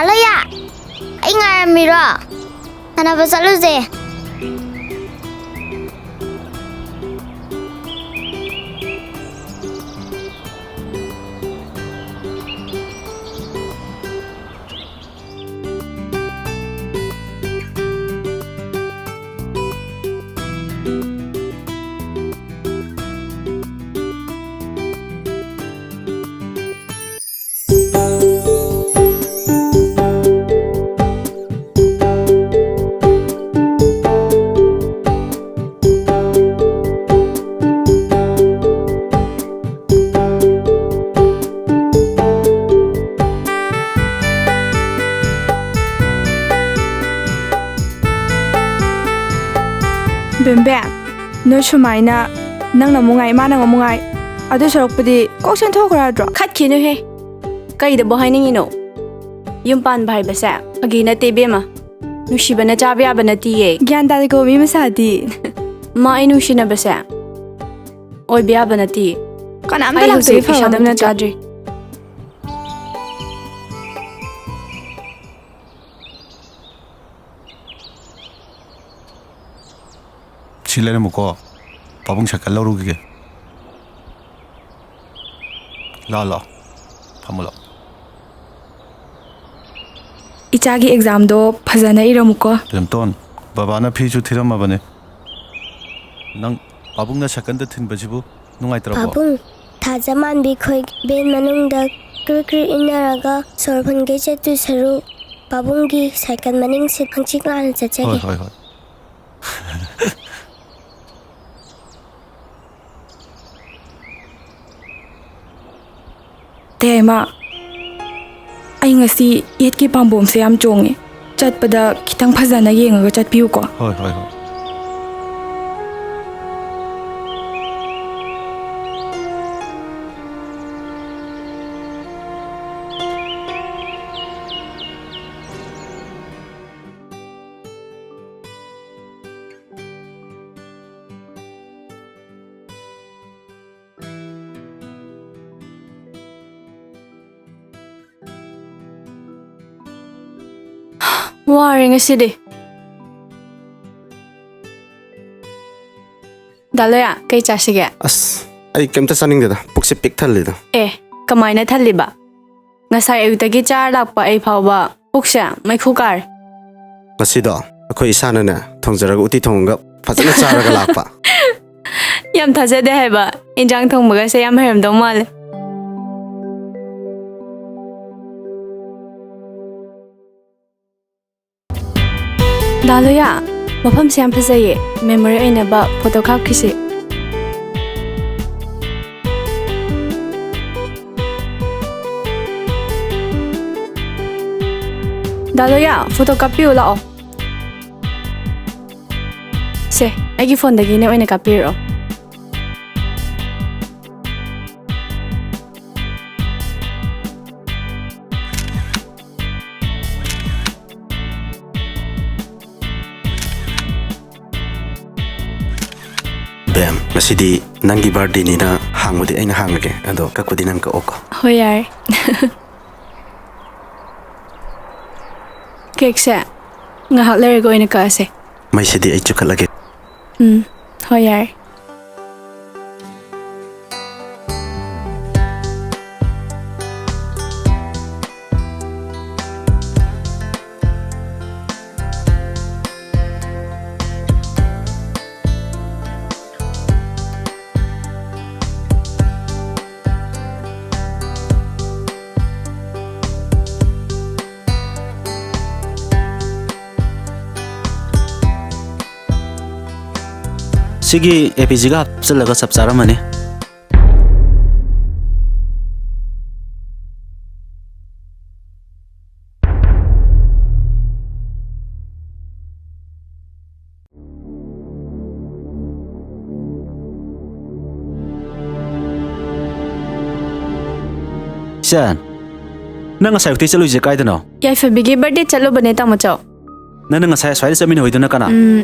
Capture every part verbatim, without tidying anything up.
ꯂꯣꯏꯌꯥ, ꯑꯩ ꯉꯥꯏꯔꯝꯃꯤꯔꯣ? ꯁꯥꯟꯅꯕ ꯆꯠꯂꯨꯁꯦ꯫ ꯕꯦꯝꯕꯦꯝ, ꯅꯣꯏ ꯁꯨꯃꯥꯏꯅ ꯅꯪꯅ ꯑꯃꯨꯛ ꯉꯥꯏ, ꯃꯥꯅ ꯑꯃꯨꯛ ꯉꯥꯏ, ꯑꯗꯨ ꯁꯔꯨꯛꯄꯨꯗꯤ ꯀꯣꯛ ꯆꯦꯟꯊꯣꯛꯈ꯭ꯔꯣ ꯌꯥꯗ꯭ꯔꯣ? ꯈꯠꯈꯤꯅꯨꯍꯦ꯫ ꯀꯩꯗꯕꯨ ꯍꯥꯏꯅꯤꯡꯉꯤꯅꯣ? ꯌꯨꯝ ꯄꯥꯟꯕ ꯍꯥꯏꯕꯁꯦ ꯐꯥꯒꯤ ꯅꯠꯇꯦ ꯏꯕꯦꯝꯃ꯫ ꯅꯨꯡꯁꯤꯕꯅ ꯆꯥꯕ ꯌꯥꯕ ꯅꯠꯇꯤꯌꯦ꯫ ꯒ꯭ꯌꯥꯟ ꯇꯥꯗꯦꯀꯣ ꯃꯤ ꯃꯆꯥꯗꯤ꯫ ꯃꯥ ꯑꯩ ꯅꯨꯡꯁꯤꯅꯕꯁꯦ ꯑꯣꯏꯕ ꯌꯥꯕ ꯅꯠꯇꯤꯌꯦ꯫ ꯀꯅꯥꯝꯇ ꯑꯩ ꯂꯥꯛꯇ꯭ꯔꯗꯤ ꯍꯧꯖꯤꯛ ꯏꯁꯥ ꯐꯒꯗꯕ ꯃꯛꯇꯤ ꯅꯠꯇ꯭ꯔꯣ? ꯆꯥꯗ꯭ꯔꯤ꯫ ꯁꯤ ꯂꯩꯔꯝꯃꯨꯀꯣ, ꯄꯥꯕꯨꯡ ꯁꯥꯏꯀꯜ ꯂꯧꯔꯨꯈꯤꯒꯦ꯫ ꯂꯥꯛꯑꯣ, ꯂꯥꯛꯑꯣ, ꯐꯝꯃꯣ ꯂꯥꯛꯑꯣ꯫ ꯏꯆꯥꯒꯤ ꯑꯦꯛꯖꯥꯝꯗꯣ ꯐꯖꯅ ꯏꯔꯝꯃꯨꯀꯣ꯫ ꯄꯦꯝꯇꯣꯟ, ꯕꯕꯥꯅ ꯐꯤꯁꯨ ꯊꯤꯔꯝꯃꯕꯅꯦ꯫ ꯅꯪ ꯄꯥꯕꯨꯡꯅ ꯁꯥꯏꯀꯜꯗ ꯊꯤꯟꯕꯁꯤꯕꯨ ꯅꯨꯡꯉꯥꯏꯇ꯭ꯔꯕꯣ? ꯄꯥꯕꯨꯡ, ꯊꯥꯖꯃꯥꯟꯕꯤ ꯈꯣꯏ ꯚꯦꯟ ꯃꯅꯨꯡꯗ ꯀ꯭ꯔꯤꯛ ꯀ꯭ꯔꯤꯛ ꯏꯟꯅꯔꯒ ꯁꯣꯔ ꯐꯨꯟꯒꯩ ꯆꯠꯇꯣꯏ ꯁꯔꯨꯛ, ꯄꯥꯕꯨꯡꯒꯤ ꯁꯥꯏꯀꯜ ꯃꯅꯤꯡ ꯁꯤꯠ ꯍꯪꯆꯤꯠ ꯂꯥꯡꯅ ꯆꯠꯆꯒꯦ꯫ ꯍꯣꯏ, ꯍꯣꯏ, ꯍꯣꯏ꯫ ꯇꯦ, ꯏꯃꯥ, ꯑꯩ ꯉꯁꯤ ꯌꯦꯠꯀꯤ ꯄꯥꯝꯕꯣꯝꯁꯦ ꯌꯥꯝ ꯆꯣꯡꯉꯦ꯫ ꯆꯠꯄꯗ ꯈꯤꯇꯪ ꯐꯖꯅ ꯌꯦꯡꯉꯒ ꯆꯠꯄꯤꯌꯨꯀꯣ꯫ ꯍꯣꯏ, ꯍꯣꯏ, ꯍꯣꯏ꯫ ꯋꯥꯔꯦ ꯉꯁꯤꯗꯤ꯫ ꯗꯥ ꯂꯣꯌꯥ, ꯀꯩ ꯆꯥꯁꯤꯒꯦ? ꯑꯁ, ꯑꯩ ꯀꯩꯝꯇ ꯆꯥꯅꯤꯡꯗꯦꯗ, ꯄꯨꯛꯁꯦ ꯄꯤꯛ ꯊꯜꯂꯤꯗ꯫ ꯑꯦ, ꯀꯃꯥꯏꯅ ꯊꯜꯂꯤꯕ? ꯉꯁꯥꯏ ꯑꯌꯨꯛꯇꯒꯤ ꯆꯥꯔ ꯂꯥꯛꯄ ꯑꯩ ꯐꯥꯎꯕ ꯄꯨꯛꯁꯦ ꯃꯩꯈꯨ ꯀꯥꯔꯦ꯫ ꯉꯁꯤꯗꯣ ꯑꯩꯈꯣꯏ ꯏꯁꯥꯅꯅꯦ ꯊꯣꯡꯖꯔꯒ ꯎꯇꯤ ꯊꯣꯡꯉꯒ ꯐꯖꯅ ꯆꯥꯔꯒ ꯂꯥꯛꯄ꯫ ꯌꯥꯝ ꯊꯥꯖꯗꯦ ꯍꯥꯏꯕ, ꯏꯟꯖꯥꯡ ꯊꯣꯡꯕꯒꯁꯦ ꯌꯥꯝ ꯍꯩꯔꯝꯗꯧ ꯃꯥꯜꯂꯦ꯫ ꯗꯥ ꯂꯣꯌꯥ, ꯃꯐꯝꯁꯦ ꯌꯥꯝ ꯐꯖꯩꯌꯦ꯫ ꯃꯦꯃꯣꯔꯤ ꯑꯣꯏꯅꯕ ꯐꯣꯇꯣ ꯀꯥꯞꯈꯤꯁꯦ꯫ ꯗꯥ ꯂꯣꯌꯥ, ꯐꯣꯇꯣ ꯀꯥꯞꯄꯤꯌꯨ ꯂꯥꯛꯑꯣ꯫ ꯁꯦ, ꯑꯩꯒꯤ ꯐꯣꯟꯗꯒꯤꯅꯦ ꯑꯣꯏꯅ ꯀꯥꯞꯄꯤꯔꯛꯑꯣ꯫ ꯕꯦꯝ, ꯉꯁꯤꯗꯤ ꯅꯪꯒꯤ ꯕꯥꯔꯗꯦꯅꯤꯅ ꯍꯥꯡꯕꯗꯤ ꯑꯩꯅ ꯍꯥꯡꯉꯒꯦ, ꯑꯗꯣ ꯀꯛꯄꯗꯤ ꯅꯪ ꯀꯛꯑꯣꯀꯣ꯫ ꯍꯣꯏ, ꯌꯥꯔꯦ꯫ ꯀꯦꯛꯁꯦ ꯉꯥꯏꯍꯥꯛ ꯂꯩꯔꯒ ꯑꯣꯏꯅ ꯀꯛꯑꯁꯦ꯫ ꯃꯩꯁꯤꯗꯤ ꯑꯩ ꯆꯨꯈꯠꯂꯒꯦ꯫ ꯎꯝ, ꯍꯣꯏ, ꯌꯥꯔꯦ꯫ ꯁꯤꯒꯤ ꯑꯦ ꯄꯤ ꯖꯤꯒ ꯍꯥꯞꯆꯤꯜꯂꯒ ꯆꯞ ꯆꯥꯔꯝꯃꯅꯤ꯫ ꯏꯆꯟ, ꯅꯪ ꯉꯁꯥꯏ ꯑꯌꯨꯛꯇꯩ ꯆꯠꯂꯨꯏꯁꯦ ꯀꯥꯏꯗꯅꯣ? ꯌꯥꯏꯐꯕꯤꯒꯤ ꯕꯥꯔꯗꯦ ꯆꯠꯂꯨꯕꯅꯦ, ꯇꯥꯃꯣꯆꯧ꯫ ꯅꯪꯅ ꯉꯁꯥꯏ ꯑꯁ꯭ꯋꯥꯏꯗ ꯆꯠꯃꯤꯟꯅꯍꯧꯏꯗꯨꯅ ꯀꯅꯥ? ꯎꯝ,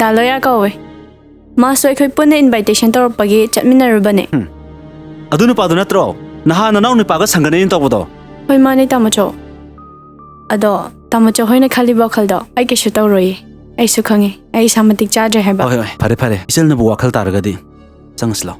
ꯗꯥ ꯂꯣꯌꯥ ꯀꯧꯋꯦ꯫ ꯃꯥꯁꯨ ꯑꯩꯈꯣꯏ ꯄꯨꯟꯅ ꯏꯟꯚꯥꯏꯇꯦꯁꯟ ꯇꯧꯔꯛꯄꯒꯤ ꯆꯠꯃꯤꯟꯅꯔꯨꯕꯅꯦ꯫ ꯍꯨꯝ꯫ ꯑꯗꯨ ꯅꯨꯄꯥꯗꯨ ꯅꯠꯇ꯭ꯔꯣ ꯅꯍꯥꯟ ꯅꯅꯥꯎ ꯅꯨꯄꯥꯒ ꯁꯪꯒꯅꯦꯅ ꯇꯧꯕꯗꯣ? ꯍꯣꯏ, ꯃꯥꯅꯦ, ꯇꯥꯃꯣꯆꯧ꯫ ꯑꯗꯣ ꯇꯥꯃꯣꯆꯧ ꯍꯣꯏꯅ ꯈꯜꯂꯤꯕ ꯋꯥꯈꯜꯗꯣ ꯑꯩ ꯀꯩꯁꯨ ꯇꯧꯔꯣꯏꯌꯦ꯫ ꯑꯩꯁꯨ ꯈꯪꯉꯤ, ꯑꯩ ꯏꯁꯥ ꯃꯇꯤꯛ ꯆꯥꯗ꯭ꯔꯦ ꯍꯥꯏꯕ꯫ ꯍꯣꯏ, ꯍꯣꯏ, ꯐꯔꯦ, ꯐꯔꯦ꯫ ꯏꯆꯜꯅꯕꯨ ꯋꯥꯈꯜ ꯇꯥꯔꯒꯗꯤ ꯆꯪꯉꯁꯤ ꯂꯥꯎ꯫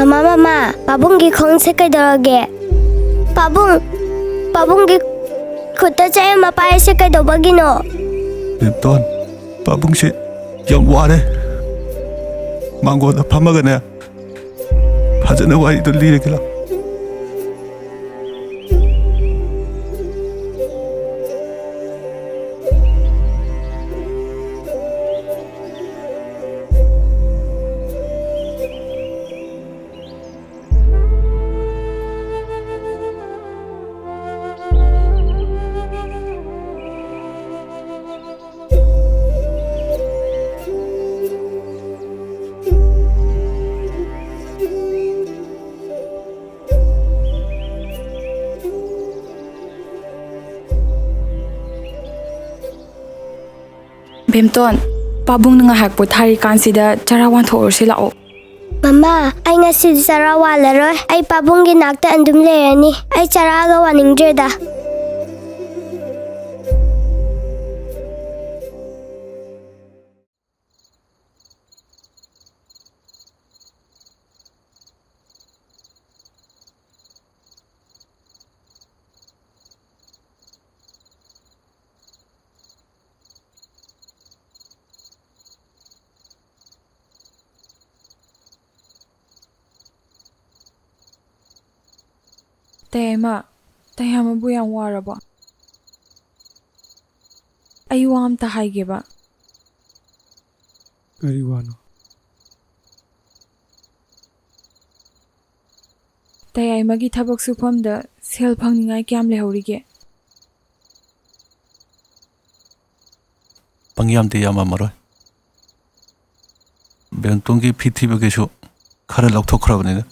ꯃꯃꯥ, ꯃꯃꯥ, ꯄꯥꯕꯨꯡꯒꯤ ꯈꯣꯡꯁꯦ ꯀꯩꯗꯧꯔꯒꯦ? ꯄꯥꯕꯨꯡ, ꯄꯥꯕꯨꯡꯒꯤ ꯈꯨꯠꯇ ꯆꯩ ꯑꯃ ꯄꯥꯏꯔꯤꯁꯦ ꯀꯩꯗꯧꯕꯒꯤꯅꯣ? ꯕꯦꯝꯇꯣꯟ, ꯄꯥꯕꯨꯡꯁꯦ ꯌꯥꯝ ꯋꯥꯔꯦ꯫ ꯃꯥꯡꯒꯣꯜꯗ ꯐꯝꯃꯒꯅꯦ, ꯐꯖꯅ ꯋꯥꯔꯤꯗꯣ ꯂꯤꯔꯒꯦ ꯂꯥꯎ꯫ ꯕꯦꯝꯇꯣꯟ, ꯄꯥꯕꯨꯡꯅ ꯉꯥꯏꯍꯥꯛ ꯄꯣꯊꯥꯔꯤꯀꯥꯟꯁꯤꯗ ꯆꯔꯥ ꯋꯥꯟꯊꯣꯛꯎꯔꯁꯤ ꯂꯥꯛꯑꯣ꯫ ꯃꯃꯥ, ꯑꯩ ꯉꯁꯤꯗꯤ ꯆꯔꯥ ꯋꯥꯜꯂꯔꯣꯏ꯫ ꯑꯩ ꯄꯥꯕꯨꯡꯒꯤ ꯅꯥꯛꯇ ꯑꯗꯨꯝ ꯂꯩꯔꯅꯤ꯫ ꯑꯩ ꯆꯔꯥꯒ ꯋꯥꯅꯤꯡꯗ꯭ꯔꯦꯗ꯫ ꯇꯌꯥꯏꯃ, ꯇꯌꯥꯏꯃꯕꯨ ꯌꯥꯝ ꯋꯥꯔꯕꯣ? ꯑꯩ ꯋꯥ ꯑꯝꯇ ꯍꯥꯏꯒꯦꯕ꯫ ꯀꯔꯤ ꯋꯥꯅꯣ? ꯇꯌꯥꯏꯃꯒꯤ ꯊꯕꯛ ꯁꯨꯐꯝꯗ ꯁꯦꯜ ꯐꯪꯅꯤꯡꯉꯥꯏ ꯀꯌꯥꯝ ꯂꯩꯍꯧꯔꯤꯒꯦ? ꯄꯪꯌꯥꯝꯗꯤ ꯌꯥꯝꯃꯝꯃꯔꯣꯏ꯫ ꯕꯦꯡꯇꯣꯟꯒꯤ ꯐꯤ ꯊꯤꯕꯒꯤꯁꯨ ꯈꯔ ꯂꯧꯊꯣꯛꯈ꯭ꯔꯕꯅꯤꯅ꯫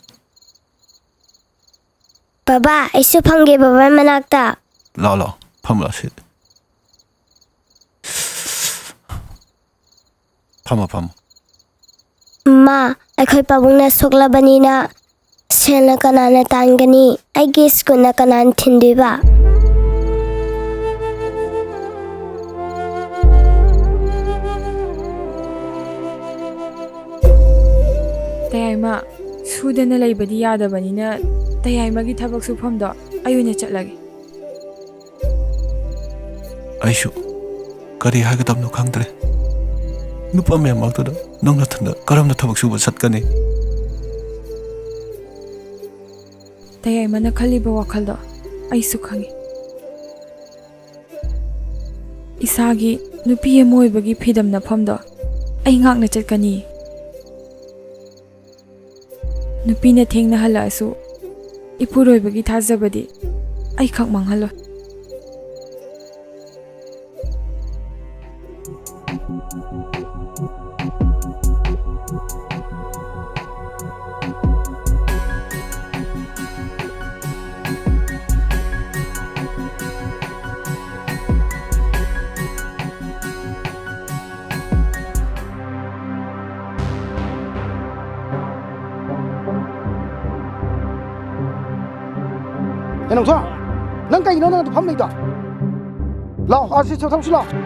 ꯕꯕꯥ, ꯑꯩꯁꯨ ꯐꯝꯒꯦ ꯕꯕꯥ ꯃꯅꯥꯛꯇ꯫ ꯂꯥꯛꯑꯣ, ꯂꯥꯛꯑꯣ, ꯐꯝꯃꯨ ꯂꯥꯛꯑꯣ ꯁꯤꯗ꯫ ꯐꯝꯃꯣ, ꯐꯝꯃꯣ꯫ ꯃꯥ, ꯑꯩꯈꯣꯏ ꯄꯥꯕꯨꯡꯅ ꯁꯣꯛꯂꯕꯅꯤꯅ ꯁꯦꯜꯅ ꯀꯅꯥꯅ ꯇꯥꯟꯒꯅꯤ? ꯑꯩꯒꯤ ꯁ꯭ꯀꯨꯜꯅ ꯀꯅꯥꯅ ꯊꯤꯟꯗꯣꯏꯕ? ꯇꯌꯥꯏꯃ, ꯁꯨꯗꯅ ꯂꯩꯕꯗꯤ ꯌꯥꯗꯕꯅꯤꯅ ꯇꯌꯥꯏꯃꯒꯤ ꯊꯕꯛ ꯁꯨꯐꯝꯗꯣ ꯑꯩ ꯑꯣꯏꯅ ꯆꯠꯂꯒꯦ꯫ ꯑꯩꯁꯨ ꯀꯔꯤ ꯍꯥꯏꯒꯗꯕꯅꯣ ꯈꯪꯗ꯭ꯔꯦ꯫ ꯅꯨꯄꯥ ꯃꯌꯥꯝ ꯃꯔꯛꯇꯨꯗ ꯅꯪ ꯅꯊꯟꯗ ꯀꯔꯝꯅ ꯊꯕꯛ ꯁꯨꯕ ꯆꯠꯀꯅꯤ? ꯇꯌꯥꯏꯃꯅ ꯈꯜꯂꯤꯕ ꯋꯥꯈꯜꯗꯣ ꯑꯩꯁꯨ ꯈꯪꯉꯤ꯫ ꯏꯁꯥꯒꯤ ꯅꯨꯄꯤ ꯑꯃ ꯑꯣꯏꯕꯒꯤ ꯐꯤꯗꯝꯅꯐꯝꯗꯣ ꯑꯩ ꯉꯥꯛꯅ ꯆꯠꯀꯅꯤ꯫ ꯅꯨꯄꯤꯅ ꯊꯦꯡꯅ ꯍꯜꯂꯛꯑꯁꯨ ꯏꯄꯨꯔꯣꯏꯕꯒꯤ ꯊꯥꯖꯕꯗꯤ ꯑꯩꯈꯛ ꯃꯥꯡꯍꯜꯂꯣꯏ꯫ ꯀꯩꯅꯣ ꯊꯣ, ꯅꯪ ꯀꯩꯒꯤꯅꯣ ꯅꯪ ꯑꯗꯨ ꯐꯝ ꯂꯩꯗꯣ? ꯂꯥꯛꯑꯣ, ꯑꯁꯤ ꯆꯠꯊꯣꯛꯁꯤ ꯂꯥꯛꯑꯣ꯫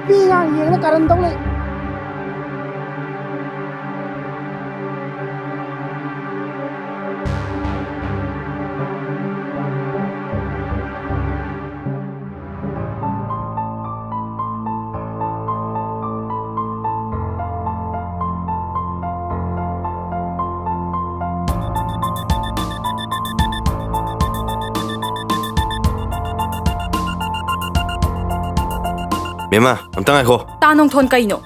ꯃꯤ ꯑꯉꯥꯡ ꯌꯦꯡꯅ ꯀꯥꯔꯟ ꯇꯧ ꯂꯩ꯫ ꯕꯦꯝꯃ, ꯑꯝꯇ ꯉꯥꯏꯈꯣ꯫ ꯇꯥ ꯅꯣꯡꯊꯣꯟ, ꯀꯩꯅꯣ?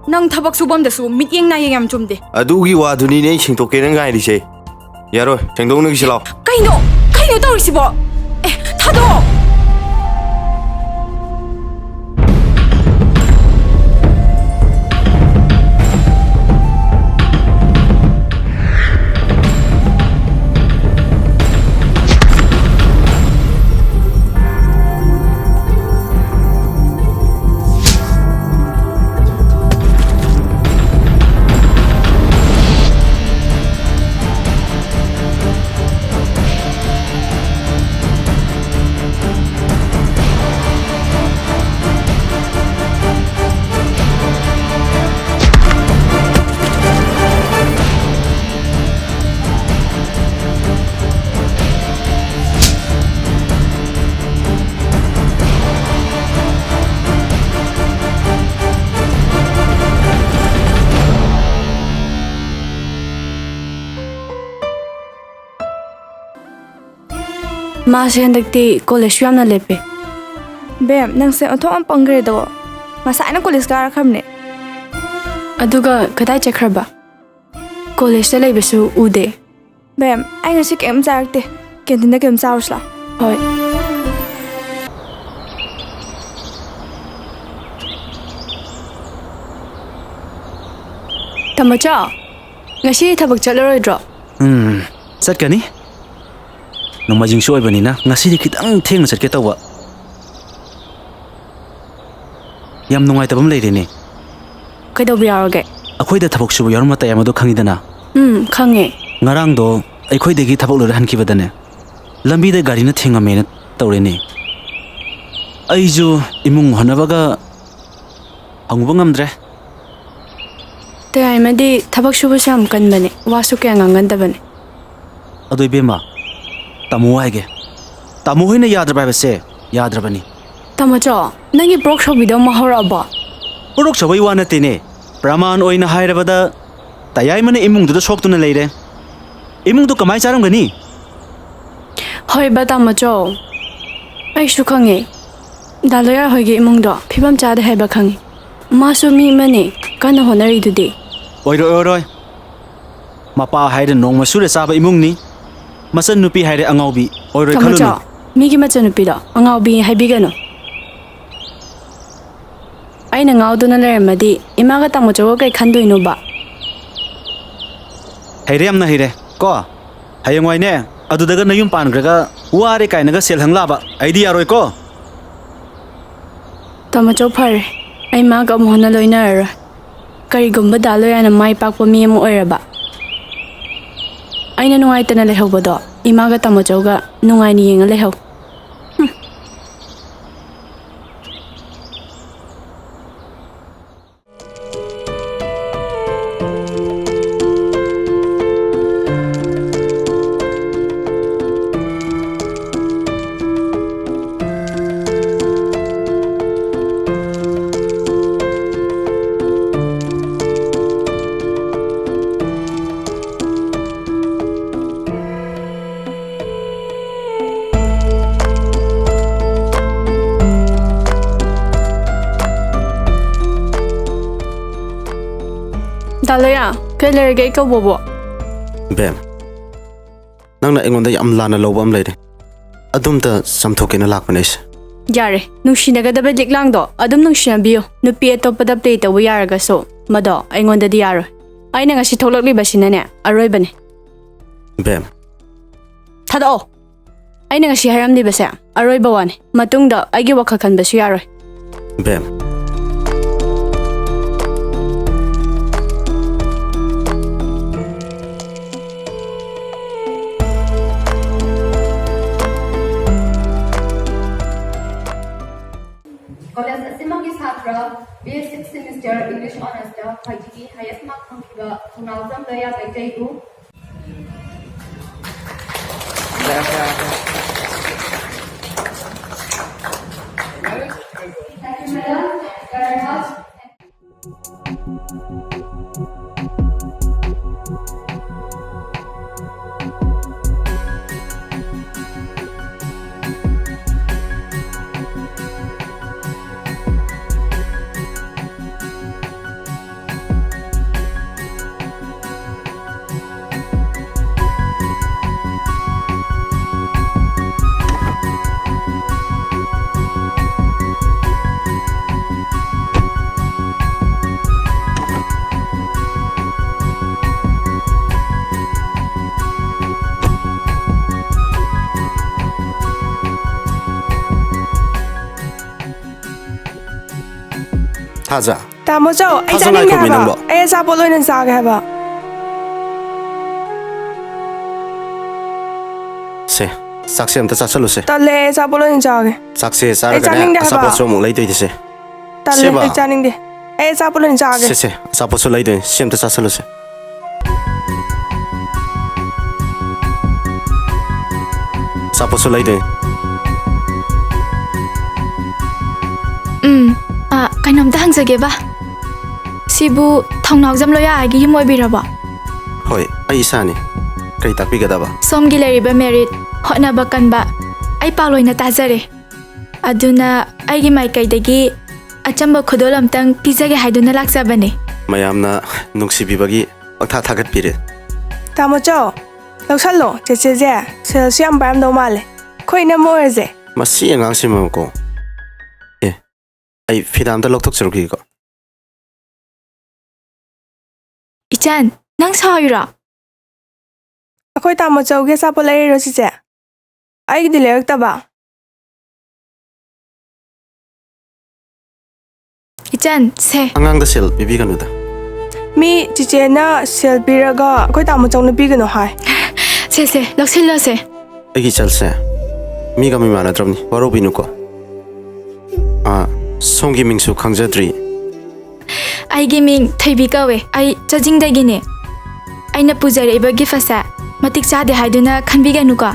ꯅꯪ ꯊꯕꯛ ꯁꯨꯐꯝꯗꯁꯨ ꯃꯤꯠꯌꯦꯡ ꯅꯥꯌꯦꯡ ꯌꯥꯝ ꯆꯨꯝꯗꯦ꯫ ꯑꯗꯨꯒꯤ ꯋꯥꯗꯨꯅꯤꯅꯦ ꯑꯩ ꯁꯦꯡꯗꯣꯛꯀꯦꯅ ꯉꯥꯏꯔꯤꯁꯦ꯫ ꯌꯥꯔꯣꯏ, ꯁꯦꯡꯗꯣꯛꯅꯈꯤꯁꯤ ꯂꯥꯎ꯫ ꯀꯩꯅꯣ? ꯀꯩꯅꯣ ꯇꯧꯔꯤꯁꯤꯕꯣ? ꯑꯦ, ꯊꯥꯗꯣꯛꯑꯣ! ꯃꯥꯁꯦ ꯍꯟꯗꯛꯇꯤ ꯀꯣꯂꯦꯖꯁꯨ ꯌꯥꯝꯅ ꯂꯦꯞꯄꯦ꯫ ꯕꯦꯝ, ꯅꯪꯁꯦ ꯑꯣꯟꯊꯣꯛꯅ ꯄꯪꯈ꯭ꯔꯦꯗꯣ꯫ ꯉꯁꯥꯏꯅ ꯀꯣꯂꯦꯖ ꯀꯥꯔꯛꯈ꯭ꯔꯕꯅꯦ꯫ ꯑꯗꯨꯒ ꯀꯗꯥꯏ ꯆꯠꯈ꯭ꯔꯕ? ꯀꯣꯂꯦꯖꯇ ꯂꯩꯕꯁꯨ ꯎꯗꯦ꯫ ꯕꯦꯝ, ꯑꯩ ꯉꯁꯤ ꯀꯩꯝ ꯆꯥꯔꯛꯇꯦ꯫ ꯀꯦꯟꯇꯤꯟꯗ ꯀꯩꯝ ꯆꯥꯔꯨꯁꯤ ꯂꯥꯎ꯫ ꯍꯣꯏ꯫ ꯇꯥꯃꯣꯆꯥ, ꯉꯁꯤ ꯊꯕꯛ ꯆꯠꯂꯔꯣꯏꯗ꯭ꯔꯣ? ꯎꯝ, ꯆꯠꯀꯅꯤ꯫ ꯅꯣꯡꯃꯥꯏꯖꯤꯡꯁꯨ ꯑꯣꯏꯕꯅꯤꯅ ꯉꯁꯤꯗꯤ ꯈꯤꯇꯪ ꯊꯦꯡꯅ ꯆꯠꯀꯦ ꯇꯧꯕ꯫ ꯌꯥꯝ ꯅꯨꯡꯉꯥꯏꯇꯕ ꯑꯃ ꯂꯩꯔꯦꯅꯦ꯫ ꯀꯩꯗꯧꯕ ꯌꯥꯎꯔꯒꯦ? ꯑꯩꯈꯣꯏꯗ ꯊꯕꯛ ꯁꯨꯕ ꯌꯥꯎꯔꯝꯕ ꯇꯌꯥꯏꯃꯗꯣ ꯈꯪꯉꯤꯗꯅ? ꯎꯝ, ꯈꯪꯉꯦ꯫ ꯉꯔꯥꯡꯗꯣ ꯑꯩꯈꯣꯏꯗꯒꯤ ꯊꯕꯛ ꯂꯣꯏꯔ ꯍꯟꯈꯤꯕꯗꯅꯦ, ꯂꯝꯕꯤꯗ ꯒꯥꯔꯤꯅ ꯊꯦꯡꯉꯝꯃꯦꯅ ꯇꯧꯔꯦꯅꯦ꯫ ꯑꯩꯁꯨ ꯏꯃꯨꯡ ꯍꯣꯠꯅꯕꯒ ꯍꯪꯉꯨꯕ ꯉꯝꯗ꯭ꯔꯦ꯫ ꯇꯌꯥꯏꯃꯗꯤ ꯊꯕꯛ ꯁꯨꯕꯁꯨ ꯌꯥꯝ ꯀꯟꯕꯅꯦ, ꯋꯥꯁꯨ ꯀꯌꯥ ꯉꯥꯡꯒꯟꯗꯕꯅꯦ꯫ ꯑꯗꯣ ꯏꯕꯦꯝꯃ, ꯇꯥꯃꯣ ꯍꯥꯏꯒꯦ, ꯇꯥꯃꯣ ꯍꯣꯏꯅ ꯌꯥꯗ꯭ꯔꯕ ꯍꯥꯏꯕꯁꯦ ꯌꯥꯗ꯭ꯔꯕꯅꯤ꯫ ꯇꯥꯃꯣꯆꯧ, ꯅꯪꯒꯤ ꯄꯣꯔꯣꯛ ꯁꯧꯕꯤꯗꯣ ꯑꯃꯨꯛ ꯍꯧꯔꯛꯑꯕꯣ? ꯄꯣꯔꯣꯛ ꯁꯧꯕꯩ ꯋꯥ ꯅꯠꯇꯦꯅꯦ, ꯄ꯭ꯔꯃꯥꯟ ꯑꯣꯏꯅ ꯍꯥꯏꯔꯕꯗ ꯇꯌꯥꯏꯃꯅ ꯏꯃꯨꯡꯗꯨꯗ ꯁꯣꯛꯇꯨꯅ ꯂꯩꯔꯦ꯫ ꯏꯃꯨꯡꯗꯨ ꯀꯃꯥꯏ ꯆꯥꯔꯝꯒꯅꯤ? ꯍꯣꯏꯕ ꯇꯥꯃꯣꯆꯧ, ꯑꯩꯁꯨ ꯈꯪꯉꯦ꯫ ꯗꯥ ꯂꯣꯌꯥ ꯍꯣꯏꯒꯤ ꯏꯃꯨꯡꯗꯣ ꯐꯤꯕꯝ ꯆꯥꯗꯦ ꯍꯥꯏꯕ ꯈꯪꯉꯤ꯫ ꯃꯥꯁꯨ ꯃꯤ ꯑꯃꯅꯤ, ꯀꯟꯅ ꯍꯣꯠꯅꯔꯤꯗꯨꯗꯤ꯫ ꯑꯣꯏꯔꯣꯏ, ꯑꯣꯏꯔꯣꯏ꯫ ꯃꯄꯥ ꯍꯥꯏꯔꯦ ꯅꯣꯡꯃ ꯁꯨꯔ ꯆꯥꯕ ꯏꯃꯨꯡꯅꯤ꯫ ꯃꯆꯟꯅꯨꯄꯤ ꯍꯥꯏꯔꯦ ꯑꯉꯥꯎꯕꯤ꯫ ꯑꯣꯏꯔꯣꯏ ꯈꯜꯂꯨꯅꯨ꯫ ꯇꯥꯃꯣꯆꯧ, ꯃꯤꯒꯤ ꯃꯆꯟꯅꯨꯄꯤꯗꯣ ꯑꯉꯥꯎꯕꯤ ꯍꯥꯏꯕꯤꯒꯅꯨ꯫ ꯑꯩꯅ ꯉꯥꯎꯗꯨꯅ ꯂꯩꯔꯝꯃꯗꯤ ꯏꯃꯥꯒ ꯇꯥꯃꯣꯆꯧꯒ ꯀꯩ ꯈꯟꯗꯣꯏꯅꯣꯕ? ꯍꯩꯔꯦ, ꯌꯥꯝꯅ ꯍꯩꯔꯦ ꯀꯣ꯫ ꯍꯌꯦꯡꯋꯥꯏꯅꯦ, ꯑꯗꯨꯗꯒ ꯅꯌꯨꯝ ꯄꯥꯟꯈ꯭ꯔꯒ ꯋꯥꯔꯦ ꯀꯥꯏꯅꯒ ꯁꯦꯜ ꯍꯪ ꯂꯥꯕ꯫ ꯑꯩꯗꯤ ꯌꯥꯔꯣꯏꯀꯣ꯫ ꯇꯥꯃꯣꯆꯧ, ꯐꯔꯦ, ꯑꯩ ꯃꯥꯒ ꯑꯃꯨꯛ ꯍꯟꯅ ꯂꯣꯏꯅꯔꯔꯣꯏ꯫ ꯀꯔꯤꯒꯨꯝꯕ ꯗꯥ ꯂꯣꯌꯥꯅ ꯃꯥꯏ ꯄꯥꯛꯄ ꯃꯤ ꯑꯃ ꯑꯣꯏꯔꯕ, ꯑꯩꯅ ꯅꯨꯡꯉꯥꯏꯇꯅ ꯂꯩꯍꯧꯕꯗꯣ ꯏꯃꯥꯒ ꯇꯥꯃꯣꯆꯧꯒ ꯅꯨꯡꯉꯥꯏꯅ ꯌꯦꯡꯉ ꯂꯩꯍꯧ꯫ ꯍꯨꯝ꯫ ꯗꯥ ꯂꯣꯌꯥ, ꯀꯩ ꯂꯩꯔꯒꯦ ꯑꯩ ꯀꯧꯕꯕꯨ? ꯕꯦꯝ, ꯅꯪꯅ ꯑꯩꯉꯣꯟꯗ ꯌꯥꯝ ꯂꯥꯟꯅ ꯂꯧꯕ ꯑꯃ ꯂꯩꯔꯦ꯫ ꯑꯗꯨꯝꯇ ꯆꯥꯝꯊꯣꯛꯀꯦꯅ ꯂꯥꯛꯄꯅꯦ ꯑꯩꯁꯦ꯫ ꯌꯥꯔꯦ, ꯅꯨꯡꯁꯤꯅꯒꯗꯕ ꯂꯤꯛꯂꯥꯡꯗꯣ ꯑꯗꯨꯝ ꯅꯨꯡꯁꯤꯅꯕꯤꯌꯨ꯫ ꯅꯨꯄꯤ ꯑꯇꯣꯞꯄꯗ play ꯇꯧꯕ ꯌꯥꯔꯒꯁꯨ ꯃꯗꯣ ꯑꯩꯉꯣꯟꯗꯗꯤ ꯌꯥꯔꯣꯏ꯫ ꯑꯩꯅ ꯉꯁꯤ ꯊꯣꯛꯂꯛꯂꯤꯕꯁꯤꯅꯅꯦ, ꯑꯔꯣꯏꯕꯅꯦ꯫ ꯕꯦꯝ꯫ ꯊꯥꯗꯣꯛꯑꯣ꯫ ꯑꯩꯅ ꯉꯁꯤ ꯍꯥꯏꯔꯝꯂꯤꯕꯁꯦ ꯑꯔꯣꯏꯕ ꯋꯥꯅꯤ꯫ ꯃꯇꯨꯡꯗ ꯑꯩꯒꯤ ꯋꯥꯈꯜ ꯈꯟꯕꯁꯨ ꯌꯥꯔꯣꯏ꯫ ꯕꯦꯝ꯫ College ꯑꯁꯤꯃꯛꯀꯤ ꯁꯥꯇ꯭ꯔ B A sixth semester English honours ꯇ ꯈ꯭ꯋꯥꯏꯗꯒꯤ highest mark ꯐꯪꯈꯤꯕ ꯊꯧꯅꯥꯎꯖꯝ ꯂꯣꯌꯥ ꯃꯩꯇꯩꯕꯨ ꯊꯥꯖ꯫ ꯇꯥꯃꯣ ꯆꯧ, ꯑꯩ ꯊꯥꯖ, ꯆꯥꯅꯤꯡꯗꯦ ꯉꯥꯏꯈꯣꯃꯤ ꯍꯥꯏꯕ꯫ ꯅꯪꯕꯣ꯫ ꯑꯩ ꯑꯆꯥꯄꯣꯠ ꯑꯣꯏꯅ ꯆꯥꯒꯦ ꯍꯥꯏꯕ꯫ ꯁꯦ, ꯆꯥꯛꯁꯦ ꯑꯝꯇ ꯆꯥꯁꯜꯂꯨꯁꯦ꯫ ꯇꯜꯂꯦ, ꯑꯩ ꯑꯆꯥꯄꯣꯠ ꯑꯣꯏꯅ ꯆꯥꯒꯦ꯫ ꯆꯥꯛꯁꯦ ꯑꯩ ꯆꯥꯔꯒꯅꯦ ꯆꯥꯅꯤꯡꯗꯦ ꯍꯥꯏꯕ꯫ ꯑꯆꯥꯄꯣꯠꯁꯨ ꯑꯃꯨꯛ ꯂꯩꯗꯣꯏꯅꯤꯁꯦ꯫ ꯇꯜꯂꯦ, ꯁꯦꯕ꯫ ꯑꯩ ꯆꯥꯅꯤꯡꯗꯦ꯫ ꯑꯩ ꯑꯆꯥꯄꯣꯠ ꯑꯣꯏꯅ ꯆꯥꯒꯦ꯫ ꯁꯦ, ꯁꯦ, ꯑꯆꯥꯄꯣꯠꯁꯨ ꯂꯩꯗꯣꯏꯅꯤ꯫ ꯁꯤ ꯑꯝꯇ ꯆꯥꯁꯜꯂꯨꯁꯦ꯫ ꯑꯆꯥꯄꯣꯠꯁꯨ ꯂꯩꯗꯣꯏꯅꯤ꯫ ꯎꯝ, ꯑ, ꯀꯩꯅꯣꯝꯇ ꯍꯪꯖꯒꯦꯕ꯫ ꯁꯤꯕꯨ ꯊꯧꯅꯥꯎꯖꯝ ꯂꯣꯌꯥꯒꯤ ꯌꯨꯝ ꯑꯣꯏꯕꯤꯔꯕꯣ? ꯍꯣꯏ, ꯑꯩ ꯏꯁꯥꯅꯤ꯫ ꯀꯔꯤ ꯇꯥꯛꯄꯤꯒꯗꯕ? ꯁꯣꯝꯒꯤ ꯂꯩꯔꯤꯕ ꯃꯦꯔꯤꯠ, ꯍꯣꯠꯅꯕ ꯀꯟꯕ, ꯑꯩ ꯄꯥꯎ ꯂꯣꯏꯅ ꯇꯥꯖꯔꯦ꯫ ꯑꯗꯨꯅ ꯑꯩꯒꯤ ꯃꯥꯏꯀꯩꯗꯒꯤ ꯑꯆꯝꯕ ꯈꯨꯗꯣꯜ ꯑꯝꯇꯪ ꯄꯤꯖꯒꯦ ꯍꯥꯏꯗꯨꯅ ꯂꯥꯛꯆꯕꯅꯦ꯫ ꯃꯌꯥꯝꯅ ꯅꯨꯡꯁꯤꯕꯤꯕꯒꯤ ꯄꯪꯊꯥ ꯊꯥꯒꯠꯄꯤꯔꯦ꯫ ꯇꯥꯃꯣ ꯆꯧ, ꯂꯧꯁꯜꯂꯣ꯫ ꯆꯦꯆꯦꯁꯦ ꯁꯦꯜꯁꯨ ꯌꯥꯝ ꯄꯥꯏꯔꯝꯗꯧ ꯃꯥꯜꯂꯦ꯫ ꯑꯩꯈꯣꯏ ꯏꯅꯝꯃ ꯑꯣꯏꯔꯁꯦ꯫ ꯃꯁꯤ ꯑꯉꯥꯡꯁꯤꯃꯀꯣ꯫ ꯑꯦ, ꯑꯩ ꯐꯤꯗꯥ ꯑꯝꯇ ꯂꯧꯊꯣꯛꯆꯔꯨꯈꯤꯒꯦꯀꯣ꯫ ꯏꯆꯟ, ꯅꯪ ꯁꯥꯎꯔꯤꯔꯣ? ꯑꯩꯈꯣꯏ ꯇꯥꯃꯣ ꯆꯧꯒꯤ ꯑꯆꯥꯄꯣꯠ ꯂꯩꯔꯤꯔꯣ ꯁꯤꯁꯦ? ꯑꯩꯒꯤꯗꯤ ꯂꯩꯔꯛꯇꯕ꯫ ꯏꯆꯟ, ꯁꯦ꯫ ꯑꯉꯥꯡꯗ ꯁꯦꯜ ꯄꯤꯕꯤꯒꯅꯨꯗ꯫ ꯃꯤ ꯆꯤꯆꯦꯅ ꯁꯦꯜ ꯄꯤꯔꯒ ꯑꯩꯈꯣꯏ ꯇꯥꯃꯣ ꯆꯧꯅ ꯄꯤꯒꯅꯨ ꯍꯥꯏ꯫ ꯁꯦ, ꯁꯦ, ꯂꯧꯁꯤꯜꯂꯣ, ꯁꯦ꯫ ꯑꯩꯒꯤ ꯏꯆꯜꯁꯦ ꯃꯤꯒ ꯃꯤꯃꯥꯟꯅꯗ꯭ꯔꯕꯅꯤ, ꯋꯥꯔꯧꯕꯤꯅꯨꯀꯣ꯫ ꯑꯥ, ꯁꯣꯝꯒꯤ ꯃꯤꯡꯁꯨ ꯈꯪꯖꯗ꯭ꯔꯤ꯫ ꯑꯩꯒꯤ ꯃꯤꯡ ꯊꯣꯏꯕꯤ ꯀꯧꯋꯦ꯫ ꯑꯩ ꯆꯥꯖꯤꯡꯗꯒꯤꯅꯦ꯫ ꯑꯩꯅ ꯄꯨꯖꯔꯛꯏꯕ ꯒꯤꯐ ꯑꯁꯦ ꯃꯇꯤꯛ ꯆꯥꯗꯦ ꯍꯥꯏꯗꯨꯅ ꯈꯟꯕꯤꯒꯅꯨꯀꯣ꯫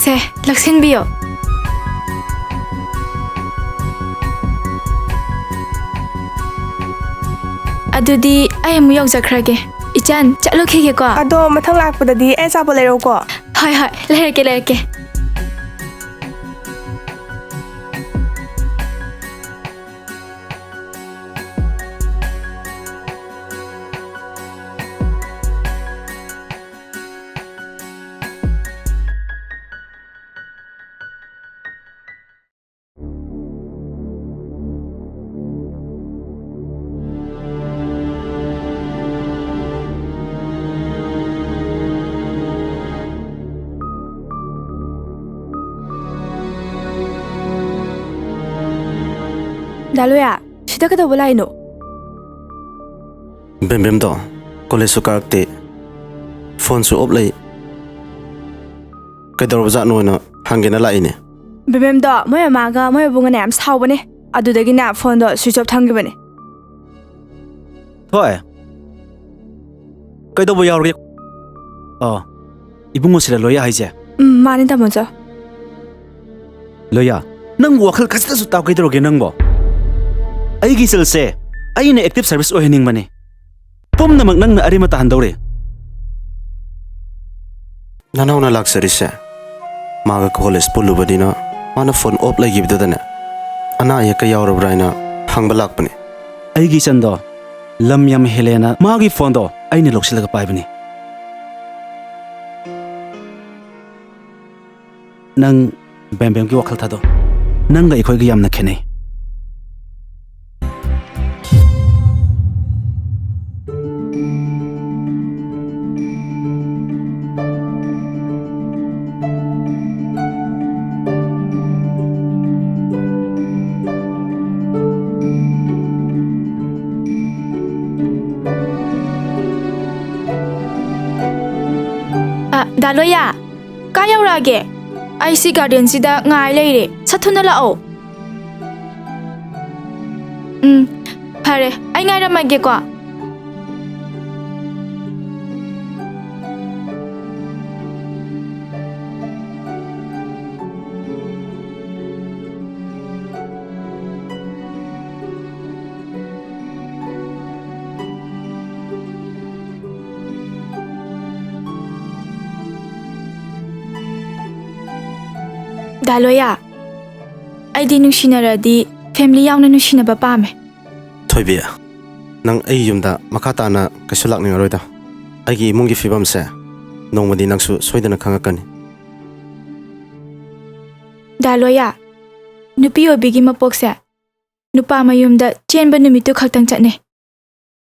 ꯁꯦ, ꯂꯧꯁꯤꯟꯕꯤꯌꯣ꯫ ꯑꯗꯨꯗꯤ ꯑꯩ ꯑꯃꯨꯛ ꯌꯧꯖꯈ꯭ꯔꯒꯦ꯫ ꯏꯆꯟ, ꯆꯠꯂꯨꯈꯤꯒꯦꯀꯣ꯫ ꯑꯗꯣ ꯃꯊꯪ ꯂꯥꯛꯄꯗꯗꯤ ꯑꯩ ꯑꯆꯥꯄꯣꯠ ꯂꯩꯔꯛꯎꯀꯣ꯫ ꯍꯣꯏ, ꯍꯣꯏ, ꯂꯩꯔꯛꯀꯦ, ꯂꯩꯔꯛꯀꯦ꯫ ꯗꯥ ꯂꯣꯌꯥ, ꯁꯤ ꯍꯧꯖꯤꯛꯇ ꯀꯩꯗꯧꯕ ꯂꯥꯛꯏꯅꯣ? ꯕꯦꯝꯕꯦꯝꯗꯣ ꯀꯣꯂꯦꯖꯁꯨ ꯀꯥꯔꯛꯇꯦ, ꯐꯣꯟꯁꯨ ꯑꯣꯞ ꯂꯩ꯫ ꯀꯩꯗꯧꯔꯕꯖꯥꯠꯅꯣꯅ ꯍꯪꯒꯦꯅ ꯂꯥꯛꯏꯅꯦ꯫ ꯕꯦꯝꯕꯦꯝꯗꯣ ꯃꯣꯏ ꯃꯃꯥꯒ ꯃꯣꯏ ꯃꯕꯨꯡꯒꯅ ꯌꯥꯝ ꯁꯥꯎꯕꯅꯦ, ꯑꯗꯨꯗꯒꯤꯅꯦ ꯐꯣꯟꯗꯣ ꯁ꯭ꯋꯤꯆ ꯑꯣꯐ ꯊꯝꯈꯤꯕꯅꯦ꯫ ꯊꯣꯏ, ꯀꯩꯗꯧꯕ ꯌꯥꯎꯔꯒꯦ? ꯑꯣ, ꯏꯕꯨꯡꯉꯣ ꯁꯤꯔ ꯂꯣꯏꯌꯥ ꯍꯥꯏꯁꯦ? ꯎꯝ, ꯃꯥꯅꯦ ꯇꯥꯃꯣꯆꯧ꯫ ꯂꯣꯏꯌꯥ, ꯅꯪꯕꯨ ꯋꯥꯈꯜ ꯈꯖꯤꯛꯇꯁꯨ ꯇꯥꯎ ꯀꯩꯗꯧꯔꯒꯦ ꯅꯪꯕꯣ? ꯑꯩꯒꯤ ꯏꯆꯜꯁꯦ ꯑꯩꯅ ꯑꯦꯛꯇꯤꯚ ꯁꯔꯚꯤꯁ ꯑꯣꯏꯍꯟꯅꯤꯡꯕꯅꯦ꯫ ꯄꯨꯝꯅꯃꯛ ꯅꯪꯅ ꯑꯔꯦꯝꯕ ꯇꯥꯍꯟꯗꯧꯔꯦ꯫ ꯅꯅꯥꯎꯅ ꯂꯥꯛꯆꯔꯤꯁꯦ ꯃꯥꯒ ꯀꯣꯂꯦꯖ ꯄꯨꯜꯂꯨꯕꯅꯤꯅ ꯃꯥꯅ ꯐꯣꯟ ꯑꯣꯞ ꯂꯩꯈꯤꯕꯗꯨꯗꯅꯦ ꯑꯅꯥ ꯑꯌꯦꯛꯀ ꯌꯥꯎꯔꯕ꯭ꯔꯥ ꯍꯥꯏꯅ ꯍꯪꯕ ꯂꯥꯛꯄꯅꯦ꯫ ꯑꯩꯒꯤ ꯏꯆꯟꯗꯣ ꯂꯝ ꯌꯥꯝ ꯍꯦꯜꯂꯦꯅ ꯃꯥꯒꯤ ꯐꯣꯟꯗꯣ ꯑꯩꯅ ꯂꯧꯁꯤꯜꯂꯒ ꯄꯥꯏꯕꯅꯤ꯫ ꯅꯪ ꯕꯦꯝꯕꯦꯝꯒꯤ ꯋꯥꯈꯜ ꯊꯥꯗꯣꯛ꯫ ꯅꯪꯒ ꯑꯩꯈꯣꯏꯒ ꯌꯥꯝꯅ ꯈꯦꯠꯅꯩ꯫ ꯑ, ꯗꯥ ꯂꯣꯌꯥ, ꯀꯥꯏ ꯌꯧꯔꯛꯑꯒꯦ? ꯑꯩ ꯁꯤ ꯒꯥꯔꯗꯦꯟꯁꯤꯗ ꯉꯥꯏ ꯂꯩꯔꯦ꯫ ꯁꯠ ꯊꯨꯅ ꯂꯥꯛꯑꯣ꯫ ꯎꯝ, ꯐꯔꯦ꯫ ꯑꯩ ꯉꯥꯏꯔꯝꯃꯒꯦꯀꯣ꯫ ꯗꯥ ꯂꯣꯌꯥ, ꯑꯩꯗꯤ ꯅꯨꯡꯁꯤꯅꯔꯗꯤ ꯐꯦꯃꯤꯂꯤ ꯌꯥꯎꯅ ꯅꯨꯡꯁꯤꯅꯕ ꯄꯥꯝꯃꯦ꯫ ꯊꯣꯏꯕꯤ, ꯅꯪ ꯑꯩ ꯌꯨꯝꯗ ꯃꯈꯥ ꯇꯥꯅ ꯀꯩꯁꯨ ꯂꯥꯛꯅꯤꯡꯉꯔꯣꯏꯗ꯫ ꯑꯩꯒꯤ ꯏꯃꯨꯡꯒꯤ ꯐꯤꯕꯝꯁꯦ ꯅꯣꯡꯃꯗꯤ ꯅꯪꯁꯨ ꯁꯣꯏꯗꯅ ꯈꯪꯉꯛꯀꯅꯤ꯫ ꯗꯥ ꯂꯣꯌꯥ, ꯅꯨꯄꯤ ꯑꯣꯏꯕꯤꯒꯤ ꯃꯄꯣꯛꯁꯦ ꯅꯨꯄꯥ ꯃꯌꯨꯝꯗ ꯆꯦꯟꯕ ꯅꯨꯃꯤꯠꯇꯨ ꯈꯛꯇꯪ ꯆꯠꯅꯩ꯫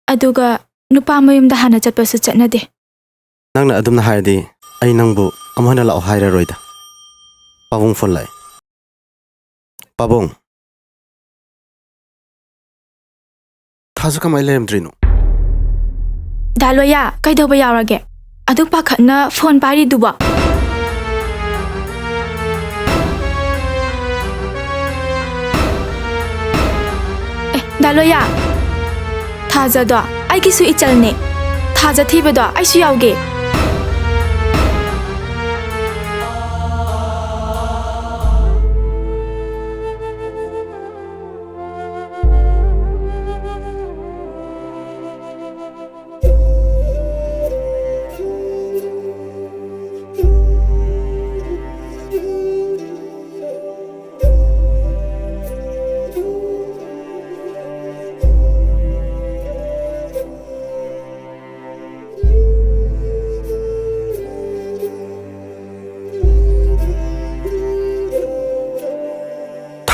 ꯑꯗꯨꯒ ꯅꯨꯄꯥ ꯃꯌꯨꯝꯗ ꯍꯥꯟꯅ ꯆꯠꯄꯁꯨ ꯆꯠꯅꯗꯦ꯫ ꯅꯪꯅ ꯑꯗꯨꯝꯅ ꯍꯥꯏꯔꯗꯤ ꯑꯩ ꯅꯪꯕꯨ ꯑꯃꯨꯛ ꯍꯟꯅ ꯂꯥꯛꯑꯣ ꯍꯥꯏꯔꯔꯣꯏꯗ꯫ ꯄꯥꯕꯨꯡ ꯐꯣꯟ ꯂꯥꯛꯑꯦ꯫ ꯄꯥꯕꯨꯡ꯫ ꯊꯥꯖ ꯀꯃꯥꯏꯅ ꯂꯩꯔꯝꯗ꯭ꯔꯤꯅꯣ? ꯗꯥ ꯂꯣꯌꯥ, ꯀꯩꯗꯧꯕ ꯌꯥꯎꯔꯒꯦ? ꯑꯗꯨꯛ ꯄꯥꯈꯠꯅ ꯐꯣꯟ ꯄꯥꯏꯔꯤꯗꯨꯕꯣ? ꯑꯦ, ꯗꯥ ꯂꯣꯌꯥ, ꯊꯥꯖꯗꯣ ꯑꯩꯒꯤꯁꯨ ꯏꯆꯜꯅꯦ꯫ ꯊꯥꯖ ꯊꯤꯕꯗꯣ ꯑꯩꯁꯨ ꯌꯥꯎꯒꯦ꯫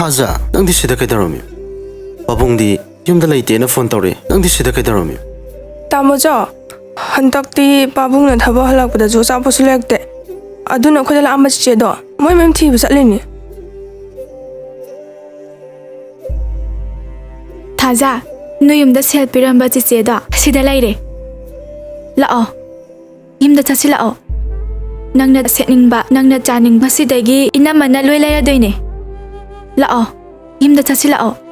ꯊꯥꯖ, ꯅꯪꯗꯤ ꯁꯤꯗ ꯀꯩꯗꯧꯔꯝꯃꯤ? ꯄꯥꯕꯨꯡꯗꯤ ꯌꯨꯝꯗ ꯂꯩꯇꯦꯅ ꯐꯣꯟ ꯇꯧꯔꯛꯑꯦ꯫ ꯅꯪꯗꯤ ꯁꯤꯗ ꯀꯩꯗꯧꯔꯝꯃꯤ? ꯇꯥꯃꯣꯆꯧ, ꯍꯟꯗꯛꯇꯤ ꯄꯥꯕꯨꯡꯅ ꯊꯕꯛ ꯍꯜꯂꯛꯄꯗꯁꯨ ꯑꯆꯥꯄꯣꯠꯁꯨ ꯂꯩꯔꯛꯇꯦ꯫ ꯑꯗꯨꯅ ꯑꯩꯈꯣꯏꯗ ꯂꯥꯛꯑꯝꯕ ꯆꯤꯆꯦꯗꯣ ꯃꯣꯏ ꯃꯌꯨꯝ ꯊꯤꯕ ꯆꯠꯂꯤꯅꯦ꯫ ꯊꯥꯖ, ꯅꯣꯏ ꯌꯨꯝꯗ ꯁꯦꯜ ꯄꯤꯔꯝꯕ ꯆꯤꯆꯦꯗꯣ ꯁꯤꯗ ꯂꯩꯔꯦ꯫ ꯂꯥꯛꯑꯣ, ꯌꯨꯝꯗ ꯆꯠꯁꯤꯜꯂꯛꯑꯣ꯫ ꯅꯪꯅ ꯁꯦꯠꯅꯤꯡꯕ, ꯅꯪꯅ ꯆꯥꯅꯤꯡꯕ, ꯉꯁꯤꯗꯒꯤ ꯏꯅꯝꯃꯅ ꯂꯣꯏ ꯂꯩꯔꯗꯣꯏꯅꯦ꯫ ꯂꯥꯛꯑꯣ, ꯌꯨꯝꯗ ꯆꯠꯁꯤꯜꯂꯛꯑꯣ꯫